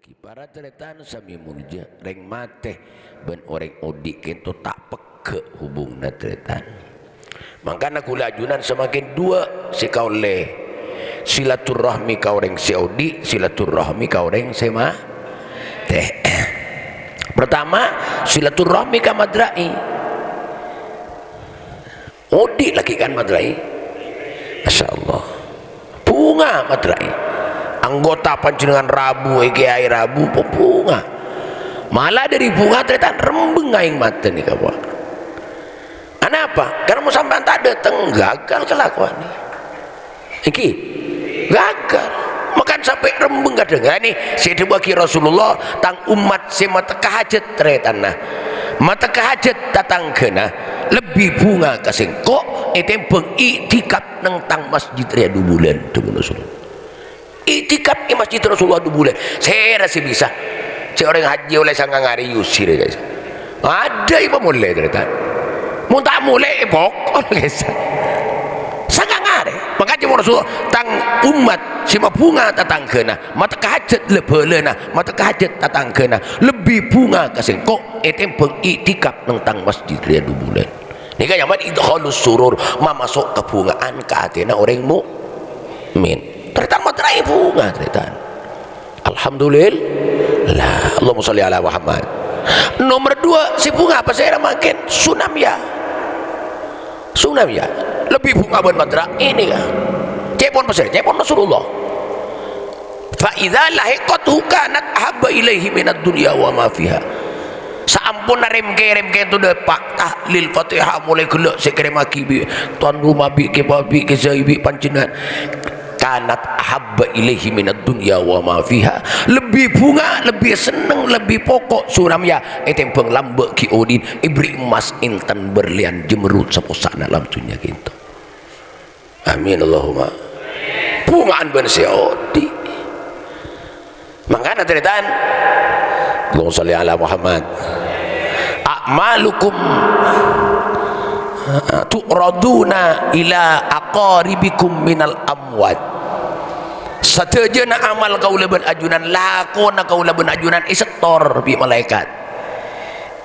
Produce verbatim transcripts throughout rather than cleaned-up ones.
Para tarètan sami molja, rèng matè bân orèng odi' kènto ta' pegghâ' hubunganna tarètan. Mangkana kaulâ ajunan samangkèn duwâ' sè kaollè, silaturrahmi ka orèng sè odi', silaturrahmi ka orèng sè matè. Pertama, silaturrahmi ka madra'i. Odi' lagi kan madra'i? Masya Allah. Bhunga madra'i. Anggota panjhennengngan rabu, è kiai rabu, bhunga. Malah dâri bhunga tarètan rembheng aèng matè nèka, Pak. Anapa? Karena mon sampèyan ta' dâteng, gagal kelakuannya. Iki gagal. Makan sampè' rembheng kadhâng. Nah, ini sè èdhâbuwâghi Rasulullah, "Tang ommat sè matèka hajhât tarètanna, matèka hajhât tatangghâna, lebbi bhunga ka sèngko' ètèmbhâng i'tikaf neng tang masjid rèya du bulân," dhâbuna Rasulullah. I'tikaf è masjid Rasulullah du bulân. Sèra sè bisa. Cè' orèng hajji ollè sangang arè èusir, guys. Adâ' èpamolè, tarètan. Mon ta' molè, èpokol, guys. Sangang arè. Maka cè' Rasulullah, "Tang ommat sè mabhunga tatangghâna, matèka hajhât la-bhâlâna, matèka hajhât tatangghâna, lebbi bhunga ka sèngko' ètèmbhâng i'tikaf neng tang masjid rèya du bulân." Nèka nyamana idkhalus surur, mamaso' kabhunga'an ka atèna orèng mukmin. Tarètan madra'i bhunga, tarètan. Alhamdulillah. Allahumma sholli ala Muhammad. Nomor dua, sè bhunga pasèra mangkèn? Sunamya. Sunamya. Lebbi bhunga bân madra'i nèka. Cè' pon pasèra? Cè' pon Rasulullah. "Fa idza lahiqathu kanat ahabba ilaihi minad dunya wa ma fiha." Saamponna rèmkè-rèmkè ènto dâpa', tahlil, Fatihah, molaè ghellâ' sè èkèrèmmaghi bi' tuan rumah, bi' kè-, bi' kè-, bi' panjhennengngan. "Kanat ahabba ilaihi minad dunya wa ma fiha." Lebbi bhunga, lebbi senneng, lebbi poko' Sunamya ètèmbhâng lambâ' ghi' odi' èberri' emmas, intan, berlian, jamerrut, saposa'na alam dhunnya kènto. Amin, Allahumma. Bhunga'an bân sè odi'. Mangkana tarètan, Allahumma sholli ala Muhammad. "A'malukum tu'raduna ila aqaribikum minal amwat." Sadhâjâna amal kaulâ bân ajunan, lakona kaulâ bân ajunan èsetor bi' malaèkat.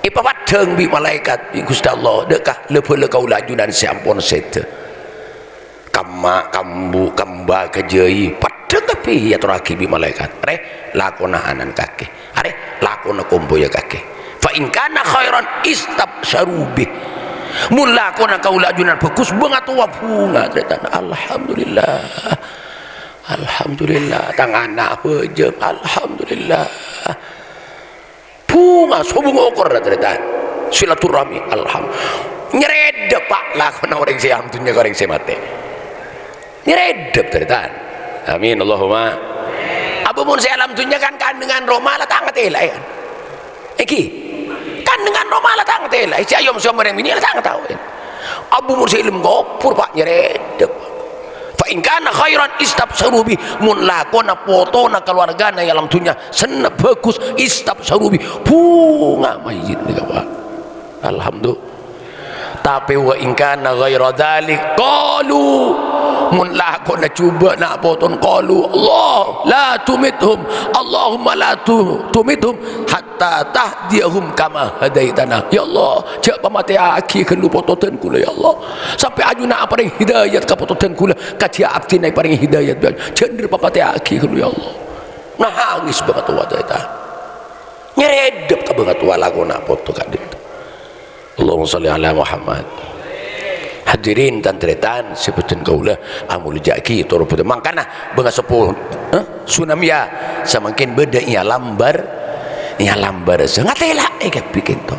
Èpapaddhâng bi' malaèkat, bi' Ghustè Allah, dâ' ka la-bhâlâ kaulâ ajunan sè ampon sèdhâ. Kamma, kambu, kamba, kajâi, paddhâng kabbhi èatorraghi bi' malaèkat. Arè, lakona anan kakè. Arè, lakona kompoyya kakè. "Fa in kana khairan istabsyaru bih." Mon lakona kaulâ ajunan bhâghus, bângatowa bhunga, tarètan. Alhamdulillah. Alhamdulillah, tang ana' abhâjâng. Alhamdulillah. Bhunga, sobung okorra, tarètan. Silaturahmi, alham-, nyarèddhep, Pak, lakona orèng sè alam dhunnya ka orèng sè matè. Nyarèddhep, tarètan. Amin, Allahumma. Apa mon sè alam dhunnya kan kandhângan roma la ta' ngatèlaè, kan? Èngghi. Kandhângan roma la ta' ngatèlaè. Sè ayom-sèyom orèng binè' la ta' ngataowè. Abu Mursi ilmu kubur, Pak, nyarèddhep. "Fa in kana khairan istabsyaru bih." Mon lakona potona kalowargana è alam dhunnya senneng bhâghus, istabsyaru bih. Bhunga mayyit nèka, Pak. Alhamdulillah. Tapè "wa in kana ghaira dzalik qalu." Mon lakona jhubâ' na' potona qalu, "Allah, la tumithum. Allahumma la tu-, tumithum hatta tahdiyahum kama hadaitana." Ya Allah, jhâ' pamatèyaghi ghâllu poto dân kaulâ, ya Allah. Sampè' ajunan aparèng hidayat ka poto dân kaulâ, kadhi abdhina èparèng hidayat, jhâ' nèr pamatèyaghi ghâllu, ya Allah. Nangès bângatowa, tarètan. Nyarèddhep ka bângatowa lakona poto ka'dinto. Allahumma sholli ala Muhammad. Hadirin tan-tarètan sè bhâdhân kaulâ amoljâ'aghi, tor bhâdhân mangkana bângaseppo, eh, Sunamya samangkèn bâdâ è alam bar-, è alam barzakh. Ngatèlaè kabbhi kènto.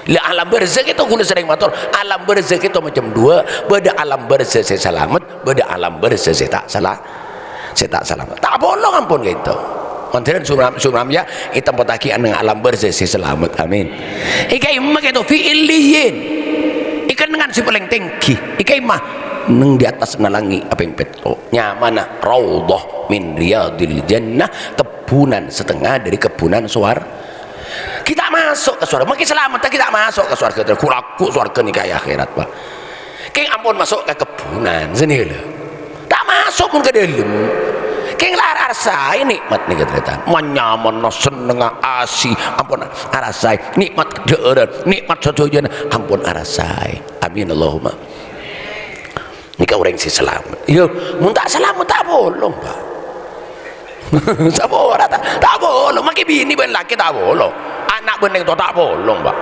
La alam barzakh kènto kaulâ serrèng mator, alam barzakh kènto macem duwâ', bâdâ alam barzakh sè salamet, bâdâ alam barzakh sè ta' sala-, sè ta' salamet. Ta' apolong ampon kènto. Mandhârân Sunam-, Sunamya ètempettaghi neng alam barzakh sè salamet. Amin. È ka'imma kènto fi illiyin. È kennengngan sè palèng tèngghi. È ka'imma neng di attasna langngè' apèng pètto'. Nyamana Raudhah min Riyadil Jannah, kebbhunan satengnga dâri kebbhunan sowar-, Ghi' ta' maso' ka sowarghâ. Mangkèn salamet, ghi' ta' maso' ka sowarghâ. Ghu-lagghu' sowarghâ nèka è akhèrat, Pak. Kèng ampon maso' ka kebbhunan, sè nèka lho. Ta' maso' pon ka dâlem. Kèng la arassaè nè'mat nèka, tarètan. Manyamana, sennengnga, asè, ampon arassaè. Nè'mat kadhâ'ârân, nè'mat sadhâjâna, ampon arassaè. Amin, Allahumma. Nèka orèng sè salamet. Iyâ, mon ta' salamet, ta' apolong, Pak. Sapa ora ta', ta' apolong. Makè binè bân lakè ta' apolong. Ana' bân orèng towa ta' apolong, Pak.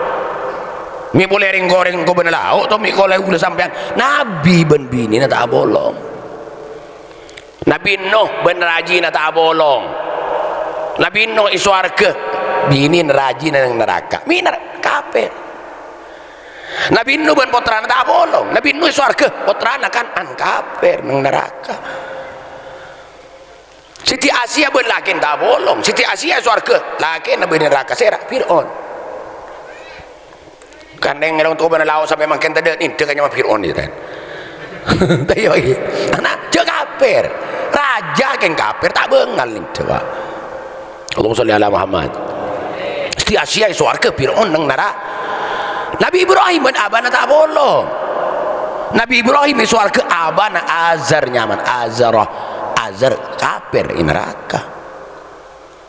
Mè' polè rèng-orèng ko bân lao', to mè' polè ghulâ sampèyan. Nabbhi bân binèna ta' apolong. Nabbhi Nuh bân rajina ta' apolong. Nabbhi Nuh è sowarghâ, binèna rajina neng naraka. Mè' nar-, kapèr. Nabbhi Nuh bân pottrana ta' apolong. Nabbhi Nuh è sowarghâ, pottrana Kan'an kapèr neng naraka. Siti Asiya bân lakèna ta' apolong. Siti Asiya è sowarghâ, lakèna bâdâ è naraka, sèra Fir'aun. Kan neng rèng towa bân lao' sampè' mangkèn tadâ' nèndhâ ka nyama Fir'aun, yâ, Ren. Tayo, iyâ. Ana', jhâ' kapèr. Rajâ kèng kapèr, ta' bângal nèndhâ, Pak. Allahumma sholli ala Muhammad. Siti Asiya è sowarghâ, Fir'aun neng nara-, Nabbhi Ibrahim bân abana ta' apolong. Nabbhi Ibrahim è sowarghâ, abana Azar nyamana, Azara. Azar kapèr è naraka.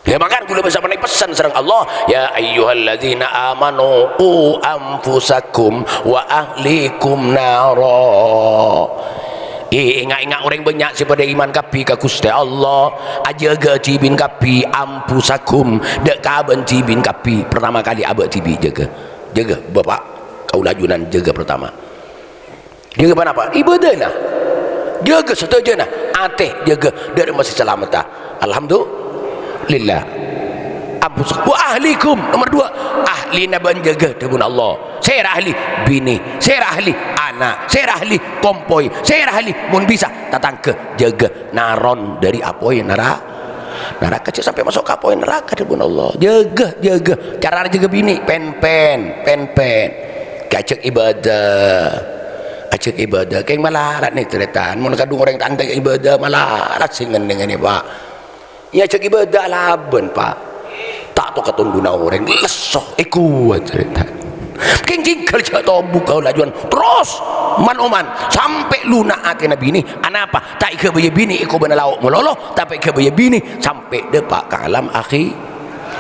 Yâ, mangkana ghulâ bisa mènè pessen sareng Allah, "Ya ayyuhalladzina amanu qu anfusakum wa ahlikum nara." È, enga'-enga' orèng bânnya' sè padâ iman kabbhi ka Ghustè Allah, ajâgâ dhibi'en kabbhi, anfusakum, dâ' kabân dhibi'en kabbhi. Pertama kali abâ' dhibi' jâgâ. Jâgâ, Bapak, kaulâ ajunan jâgâ pertama. Jâgâ ponapa? Ibâdâna. Jâgâ sadhâjâna. Atè jâgâ dâri ma' sè salametta. Alhamdulillah. Anfus-, wa ahlikum. Nomor dua, ahlina bân jâgâ, dhâbuna Allah. Sèra ahli? Binè. Sèra ahli? Ana'. Sèra ahli? Kompoy. Sèra ahli? Mon bisa, tatangghâ. Jâgâ naron dâri apoy nara-, naraka. Jhâ' sampè' maso' ka apoy naraka, dhâbuna Allah. Jâgâ, jâgâ. Carana jâgâ binè, pen-pen, pen-pen. Ajhâk ibâdâ. Ajhâk ibâdâ. Kèng malarat nè, tarètan. Mon kadhung orèng ta' ajhâk ibâdâ, malarat sè ngennèngè nè, Pak. Iyâ, ajhâk ibâdâ alabân, Pak. Ta' to katondhuna orèng, lesso, èkowat, tarètan. Kèng jingghâl jhâ' tobu kaulâ ajunan. Terros, man-oman, sampè' luna' atèna binè. Anapa? Ta' èghâbâyâ binè èkobâna lao' malolo, tapè èghâbâyâ binè sampè' dâpa' ka alam akhi-,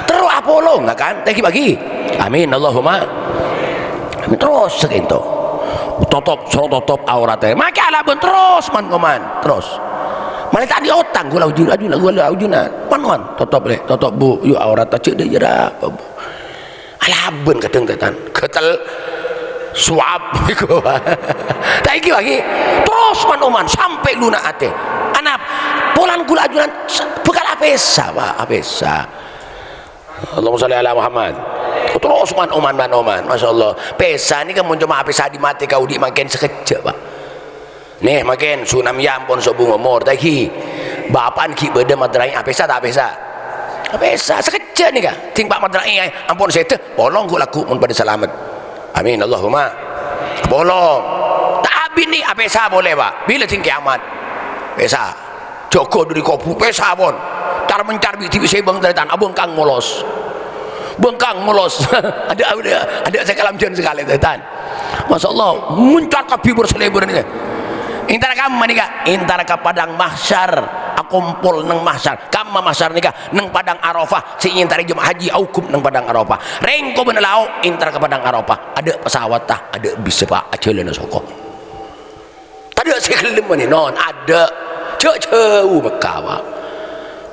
Terro apolonga, kan? Tèngghi bâgi. Amin, Allahumma. Amin. Terros sakènto. Totop, soro totop auratta. Makè alabân terros, man-oman. Terros. Malè ta' andi' otang, ghulâ ujun, ujun, ghulâ ujunan. Man-oman. Totop, Lè'. Totop, Bu. Yu, auratta jhâ' dâ' iyâ ra, Bu. Alabân kadhâng, tarètan. Ghâtel. Suap. Tèngghi bâgi. Terros, man-oman. Sampè' luna' atè. Anap. Polana ghulâ ajunan. Bhâkal apèsa, Pak. Apèsa. Allahumma sholli ala Muhammad. Terros man-oman, man-oman. Masya Allah. Pèsa nèka mon coma apèsa è matè kaodhi' mangkèn sakejjhâ', Pak. Nè, mangkèn Sunamya ampon sobung omor, tèngghi. Bapa'na ghi' bâdâ madra'è apèsa ta' apèsa? Apèsa, sakejjhâ' nèka. Ding Pa' madra'è ampon sèdhâ, polong ghu' lagghu' mon padâ salamet. Amin, Allahumma. Polong. Ta' abinè apèsa polè, Pak. Bilâ ding kiamat? Pèsa. Jâgâ dâri kobu, pèsa pon. Car-mencar bi' dhibi' sè bâng tarètan, abângkang molos. Bângkang molos. Adâ', adâ', adâ' sè kalamjhân sakalè tarètan. Masya Allah, mencar kabbhi bâr-salèbâr nèka. Èntara kamma nèka, èntara ka padang mahsyar, akompol neng mahsyar. Kamma mahsyar nèka, neng padang Arafah, sè èntarè jemaah haji aoghum neng padang Arafah. Rèng kobâna lao', èntara ka padang Arafah. Adâ' pesawat, ta', adâ' bis, Pak, ajhâlâna soko. Tadâ' sè ghellem manè, non, adâ'. Jhâ'-jhâu Mekka, Pak.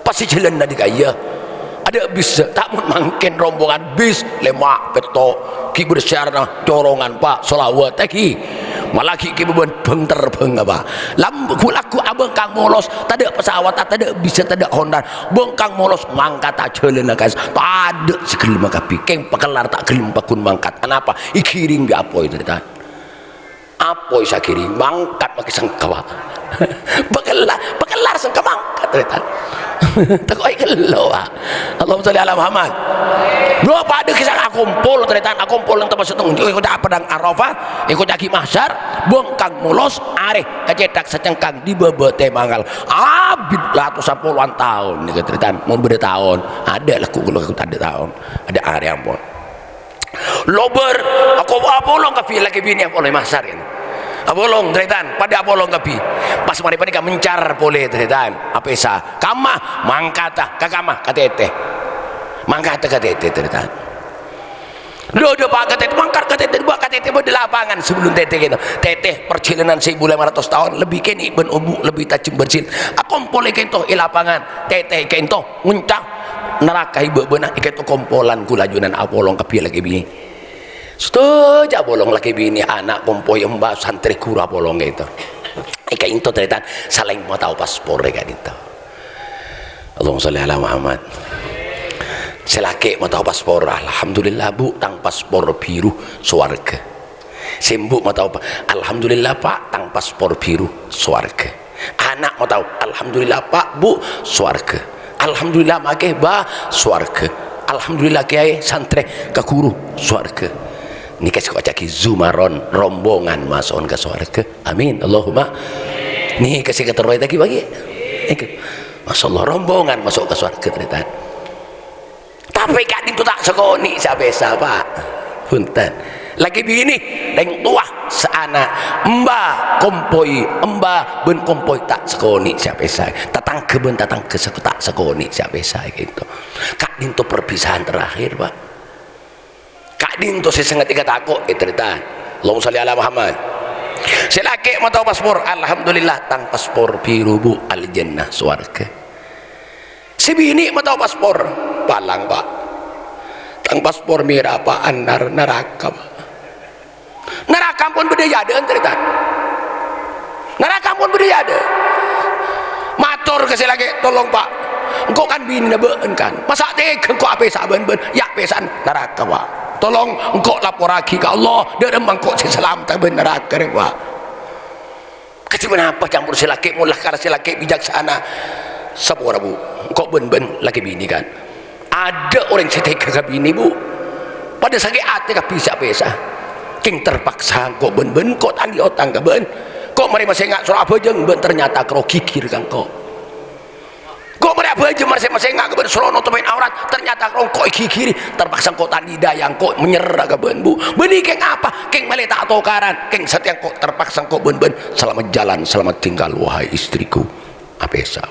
Pas sè jhâlânna dhi ka'iyâ. Adâ' bis, ta' mon mangkèn rombongan bis, lèma', pètto', ghi' bârsiarna, corongan, Pak, sholawat, èghi. Malah ghi' kèbâbân bâng-terbâng, Pak. Lam-, ghu-, lagghu' abângkang molos, tadâ' pesawat, tadâ' bis, tadâ' honda. Bângkang molos, mangkat ajhâlâna ka, tadâ' sè ghellem kabbhi. Kèng pakellar ta' ghellem pagghun mangkat. Anapa? Èghirèng bi' apoy, tarètan. Apoy sè aghirèng, mangkat makè sengka, Pak. Pakellar, pakellar sengka mangkat, tarètan. Tako' èkello, Pak. Allahumma sholli ala Muhammad. Lho, padâ kisah akompol, tarètan, akompol neng tempat sèttong. Èkoca' padang Arafah, èkoca' ghi' mahsyar, bângkang molos, arè kacèthak sacengkang dhi bâbâ tèmangal. Abit la atosan polowan taon, nèka, tarètan, mon bâdâ taon. Adâ' lagghu' kaulâ adâ' taon. Adâ' arè ampon. Lobâr, ako-, apolong kabbhi lakè binè apolong è mahsyar, kan. Apolong, tarètan, padâ apolong kabbhi. Pas marè panèka mencar polè, tarètan. Apèsa, kamma, mangkata, ka kamma, ka tètè. Mangkata ka tètè, tarètan. Lho, dâpa' ka tètè, mangkat ka tètè, dâpa' ka tètè, bâdâ lapangan sebelum tètè kènto. Tètè parjhâlânan sèbu lèma ratos taon, lebbi kènè' bân obu', lebbi tajhem bârjhil. Akompolè kènto è lapangan, tètè kènto, ngonca' naraka è bâbâna, è kènto kompolan kaulâ ajunan apolong kabbhi lakè binè. Sadhâjâ apolong lakè binè, ana' kompoy emba, santrè ghuru apolong kènto. È ka'dinto tarètan, salèng matao paspor è ka'dinto. Allahumma sholli ala Muhammad. Sè lakè matao paspor, "Alhamdulillah, Bu, tang paspor biru sowarghâ." Sè embu' matao, "Alhamdulillah, Pak, tang paspor biru sowarghâ." Ana' matao, "Alhamdulillah, Pak, Bu, sowarghâ. Alhamdulillah, Makè, Bah, sowarghâ. Alhamdulillah, Kèyaè, santrè, ka ghuru, sowarghâ." Nèka sè èkoca'aghi zumaron, rombongan maso'on ka sowarghâ. Amin. Allahumma. Nèka sè èkaterroè ta' ghi' bâgi. Nèka. Masyaallah, rombongan maso' ka sowarghâ, tarètan. Tapè ka'dinto ta' sakonè' sè apèsa, Pak. Bhunten. Lakè binè, rèng towa, saana', emba, kompoy, emba bân kompoy ta' sakonè' sè apèsa. Tatangghâ bân tatangghâ sè ta' sakonè' sè apèsa ka'dinto. Ka'dinto perpisahan terakhir, Pak. Ka'dinto sè sanget èkatako'è, tarètan. Allahumma sholli ala Muhammad. Sè lakè matao paspor, "Alhamdulillah, tang paspor biru, Bu, al-jannah, sowarghâ." Sè binè matao paspor, "Palang, Pak. Tang paspor mèra, Pak, anar-, naraka, Pak." Naraka ampon bâdâ è adâ'ân, tarètan. Naraka ampon bâdâ è adâ'ân. Mator ka sè lakè, "Tolong, Pak. Engko' kan binèna bâ'en, kan. Masa' tegghâ engko' apèsa bân bâ'en? Ya' apèsa'an naraka, Pak. Tolong engko' laporraghi ka Allah, dâ'remma engko' sè salamet bân naraka rè, Pak." Kadhi ponapa campur sè lakè, mon lakar sè lakè bijaksana? Sapora, Bu. Engko' bân-bân lakè binè, kan. Adâ' orèng sè tegghâ ka binè, Bu. Padâ sakè' atè kabbhi sè apèsa. Kèng terpaksa engko' bân-bân, engko' ta' andi' otang ka bâ'en. Engko' marè masènga' soro abhâjâng bâ'en, ternyata karo ghighir ka engko'. Engko' marè abhâjâng, marè sè masènga' ka bâ'en, soro notobhi aurat, ternyata karo engko' èghighiri, terpaksa engko' ta' andi' dâjâ, engko' menyerah ka bâ'en, Bu. Bânnè kèng apa? Kèng malè ta' tokaran, kèng satèya engko' terpaksa engko' bân-bân. Selamat jalan, selamat tinggal, wahai istriku. Apèsa.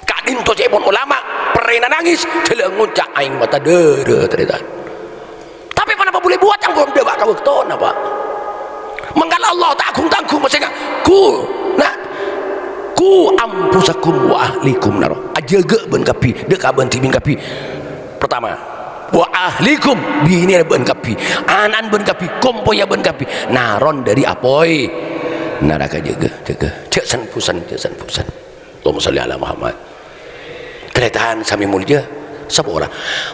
Ka'dinto ca'èpon ulama, perrèna nangès, dâlâ ngonca' aèng mata dârâ, tarètan. Tapè ponapa bulâ èbuwât, angghâ dâpa' ka bâktona, Pak. Mangkana Allah ta' gung-tanggung masènga', "Ku, na', ku anfusakum wa ahlikum naro." Ajâgâ bâ'en kabbhi, dâ' ka bâ'en dhibi' kabbhi. Pertama, "Wa ahlikum," binèna bâ'en kabbhi, ana'na bâ'en kabbhi, kompoyya bâ'en kabbhi, naron dâri apoy naraka. Jâgâ, jâgâ. Jhâ' sen-bhusen, jhâ' sen-bhusen. Allahumma sholli ala Muhammad. Tarètan sami molja, sapora.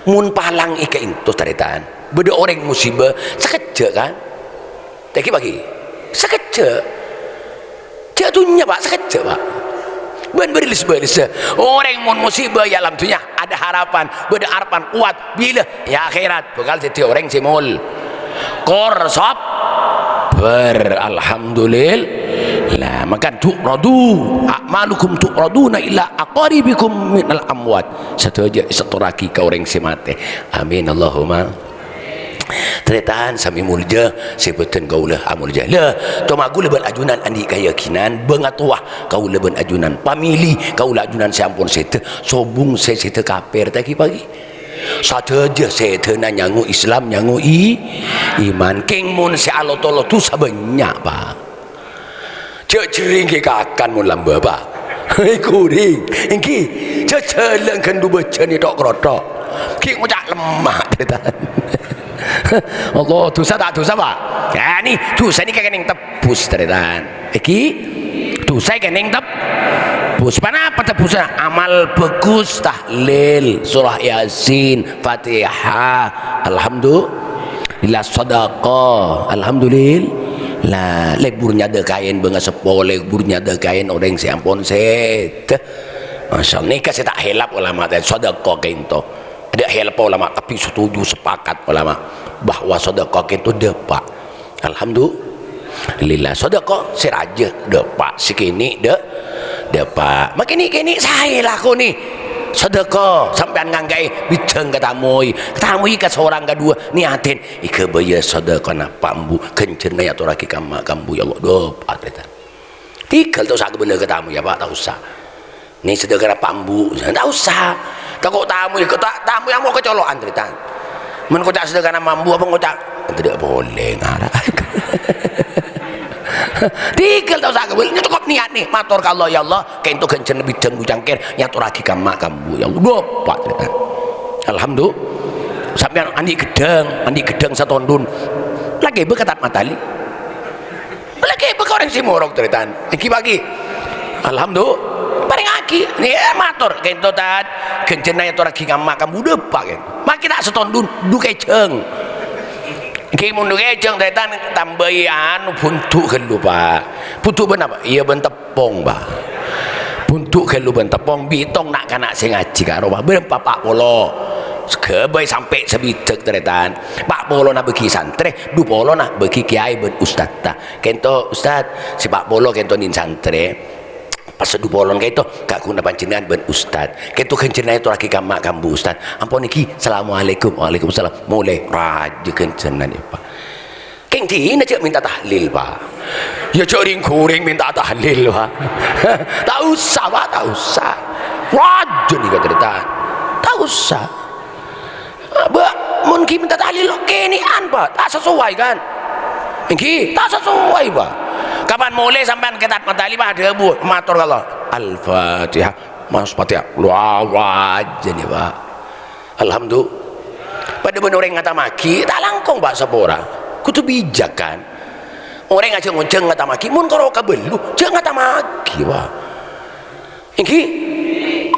Mon palang è ka'dinto, tarètan, bâdâ orèng musiba, sakejjhâ', kan? Tèngghi paghi. Sakejjhâ'. Jhâ' dhunnya, Pak, sakejjhâ', Pak. Bân bârâs-bârâs. Orèng mon musiba è alam dhunnya, ada harapan, bâdâ arebbhân kowat, bilâ è akhèrat bhâkal dhâddhi orèng sè mol-, kor-, sabbhâr. Alhamdulillah. Mangkana tu'radu, a'malukum tu'raduna ila aqaribikum minal amwat. Sadhâjâ èsettorraghi ka orèng sè matè. Amin, Allahumma. Tarètan sami molja, sè bâdân kaulâ amolja. La, coma kaulâ bân ajunan andi' kayakinan, bângatowa kaulâ bân ajunan, pamili kaulâ ajunan sè ampon sèdhâ, sobung sè sèdhâ kapèr, tèngghi paghi. Sadhâjâ sèdhâna nyango Islam, nyango i-, iman. Kèng mon sè alo-tolo dhusa bânnya', Pak. Jhâ' jhering ghi kakan mon lambâ', Pak. Ghuring. Èngghi. Jhâ' jhâlân ghân dubâjâna tok-krotok. Ghi ngoca' lemma', tarètan. Allah, dhusa ta' dhusa, Pak? Ghânèka, dhusa nèka kènèng tebbhus, tarètan. Èngghi. Dhusa kènèng tebbhus. Ponapa tebbhusânna? Amal bhâghus, tahlil, surah Yasin, Fatihah. Alhamdulillah. Lillah sadaqah. Alhamdulillah. Lebur nyadâkaè bângaseppo, lebur nyadâkaè orèng sè ampon sèdhâ. Masyaallah. Nèka sè ta' khilaf ulama, sadaqah ka'dinto. Adâ' khilaf ulama, tapi setuju, sepakat ulama bahwa sadaqah ka'dinto dâpa'. Alhamdulillah. Sadaqah sè rajâ dâpa', sè kènè' dâ-, dâpa'. Ma' kènè'-kènè' saè lakonè. Sedekah, sampèyan ngangghâ'â bidhâng ka tamoy. Tamoy ka sorang, ka duwâ', niyaddhâ èghâbâyâ sedekana Pa' Embu', ghânjhârânna èyatorraghi ka emma' ka embu', ya Allah. Dhu, tarètan. Tèghâl ta' osa kabâlâ ka tamoy, ya, Pa', ta' osa. Nè sedekana Pa' Embu', ta' osa. Tako' tamoy, ta-, tamoy ampon kacolo'an, tarètan. Mon koca' sedekana Pa' Embu', apa ngoca', "Tadâ' polè ngara." Tèghâl ta' osa kabâlâ, cokop niat, nè, mator ka Allah, "Ya Allah, kaènto ghânjhârânna bidhâng bu cangkèr, èyatorraghi ka emma' ka embu', ya Allah." Dhu, Pa', tarètan. Alhamdulillah. Sampèyan andi' ghedhâng, andi' ghedhâng satondhun. Lakè bâ' ka Tat Matali. Lakè bâ' ka orèng sè morok, tarètan. Èngghi, Pa', èngghi. Alhamdulillah. Parèngaghi. Nè, mator. Kaènto, Tat. Ghânjhârânna èyatorraghi ka emma' ka embu', dhu, Pa', kaènto. Makè ta' satondhun, dhu kèjhâng. Èngghi, mon dhu kèjhâng, tarètan, tambâi anu, bhundu' ghâllu, Pa'. Bhundu' bân apa? Iyâ, bân tep- pong, Pa'. Bhundu' ghâllu bân teppong, bitong na'-kana' sè ngajhi karo, Pa'. Bârâmpa pa' polo. Saghâbây sampè' sabidhâk, tarètan. Pa' polona bâgi santrè, dhu polona bâgi kèyaè bân ustadta. Kaènto, Ustad, sè pa' polo kaènto nèng santrè. Pas dhu polona kaènto, kaghuna panjhennengngan bân ustad. Kaènto ghânjhârânna èyatorraghi ka emma' ka embu', Ustad. Ampon èngghi, assalamualaikum. Waalaikumsalam. Molè, rajâ ghânjhârânna, Pa'. Kèng dinah jhâ' mènta tahlil, Pa'. Iyâ, jhâ' rèng-ghurèng mènta tahlil, Pa'. Ta' osa, Pa', ta' osa. Rajâ nèka, tarètan. Ta' osa. Bâ', mon ghi' mènta tahlil, kènè'an, Pa'. Ta' sasoway, kan? Èngghi, ta' sasoway, Pa'. Kapan molè sampèyan ka Tat Matali, Pa', adhâbu, mator ka Allah. Al-Fatihah. Mas Fatihah. Wah, rajâ nèka, Pa'. Alhamdulillah. Padâ bân orèng ngatamaghi, ta' langkong, Pa', sapora. Kodhu bijak, kan? Orèng ajhâ' ngojhâng ngatamaghi, mon karo kabâllu, jhâ' ngatamaghi, Pa'. Èngghi?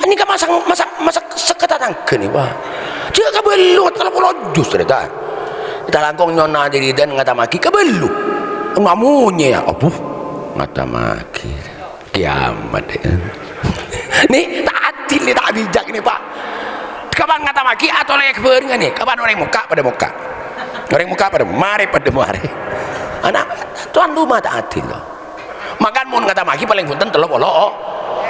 Anèka masa, masa, masa sèket tatangghâ nèka, Pa'. Jhâ' kabâllu, tello polo juz, tarètan. Ta' langkong nyona diridan ngatamaghi, kabâllu. Mamonyè, ya, abu. Ngatamaghi. Kiamat, ya. Nè, ta' adil nè, ta' bijak nè, Pa'. Kapan ngatamaghi atolè bhârengngan nè? Kapan orèng mokka' padâ mokka'? Orèng mokka' padâ marè, padâ marè. Ana', tuan rumah ta' adil, loh. Mangkana mon ngatamaghi palèng bhunten tello polo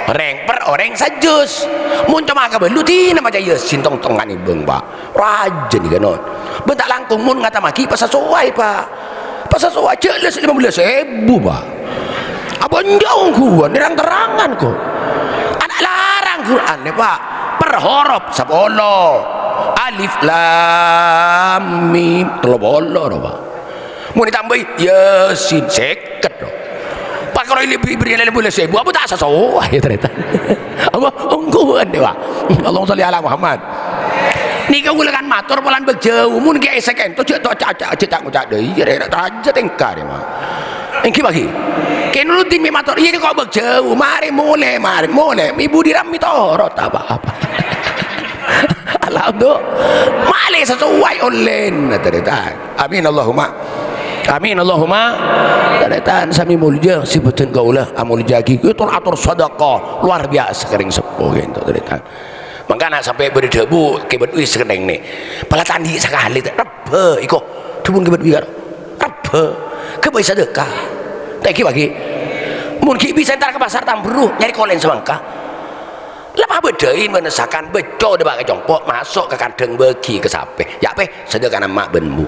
orèng, per orèng sajuz. Mon coma kabâllu, dinah maca Yasin tong-tongan è bâng, Pa'. Rajâ nèka, non. Bân ta' langkong mon ngatamaghi pasasoway, Pa'. Pasasoway jhâ' lès lima belas èbu, Pa'. Apa enjâ' ongghuwân, terang-terangan, ko'. Ana' larang Qur'an, nè, Pa'. Per horop sapolo. Alif, lam, mim, tello polo, no, Pa'. Mon ètambâi Yasin, sèket, no. Pakara ini bi-, beri lima belas èbu, apa ta' sasoway, tarètan. Apa? Ongghuwân, nè, Pa'. Allahumma shalli ala Muhammad. Nèka kaulâ kan mator polana bâk jhâu. Mon kèyaè sè kènto jhâ' to ca-, ca-, jhâ' ta' ngoca' dâ' iyâ, rè, rè, rajâ tèngka, rè, Ma. Èngghi, Pa', ghi. Kè Nuruddin mè' mator, iyâ, kok bâk jhâu. Marè molè, marè molè. Ibu dirammi torot, apa-apa. Alhamdulillah. Malè sasoway ollèna, tarètan. Amin, Allahumma. Amin, Allahumma. Tarètan sami molja, sè bhâdhân kaulâ amolja'aghi. Tor-ator sadaka luar biasa ka rèng seppo, kènto, tarètan. Mangkana sampè' bâdâ dhâbu, Kè Badwi sakennèng nè. Pala ta' andi' sakalè, rebbhâ, iko. Dhâbuna Kè Badwi, karo. Rebbhâ. Ghâbây sadaka. Ta' èngghi, Pa', ghi. Mon ghi' bisa entar ka pasar Tamberu, nyarè kolèn samangka. La pabâdâi manasakan, bâcco dâpa' ka compo', maso' ka kandhâng bâgi ka sapè. Yâ', Pè, sadakana emma' bân embu'.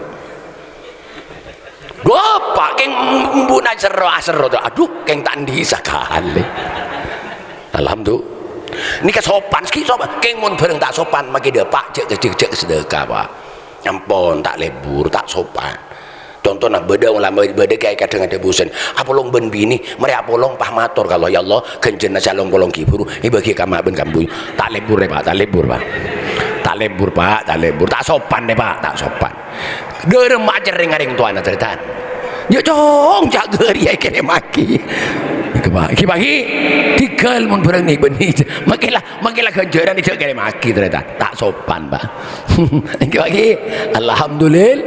Bapa', kèng embu'na serro, aserro, adhu, kèng ta' andi' sakalè. Alhamdulillah. Nèka sopan, sakè' sopan. Kèng mon bhârâng ta' sopan, makè dâpa' jhâ', jhâ', jhâ' sadaka, Pa'. Ampon, ta' lebur, ta' sopan. Contona, bâdâ ulama, bâdâ kèyaè kadhâng adhâbu sèn, apolong bân binè, marè apolong pas mator ka Allah, "Ya Allah, ghânjhârânna sè along-polong ghi' buru èbâghi ka emma' bân ka embu'." Ta' lebur, rè, Pa', ta' lebur, Pa'. Ta' lebur, Pa', ta' lebur. Ta' sopan, rè, Pa', ta' sopan. Ghârâm acerrèng ka rèng towana, tarètan. Yâ, cong, ca' ghâriyâ èkèrèmaghi. Ghi, Pa', ghi, Pa', ghi. Tèghâl mon bhârâng nè, bânnè. Makè la, makè la ghânjhârân jhâ' kèrèmaghi, tarètan. Ta' sopan, Pa'. Èngghi, Pa', ghi. Alhamdulillah.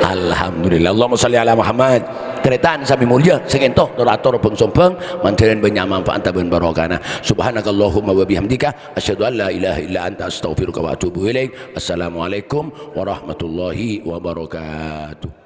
Alhamdulillah. Allahumma shalli ala Muhammad. Tarètan sami molja, sè kènto, tor-ator bâng-sombâng, mandhârân bânnya' manfaatta bân barokahna. Subhanakallahumma wa bihamdika, asyhadu an la ilaha illa anta, astaghfiruka wa atubu ilaik. Assalamualaikum warahmatullahi wabarakatuh.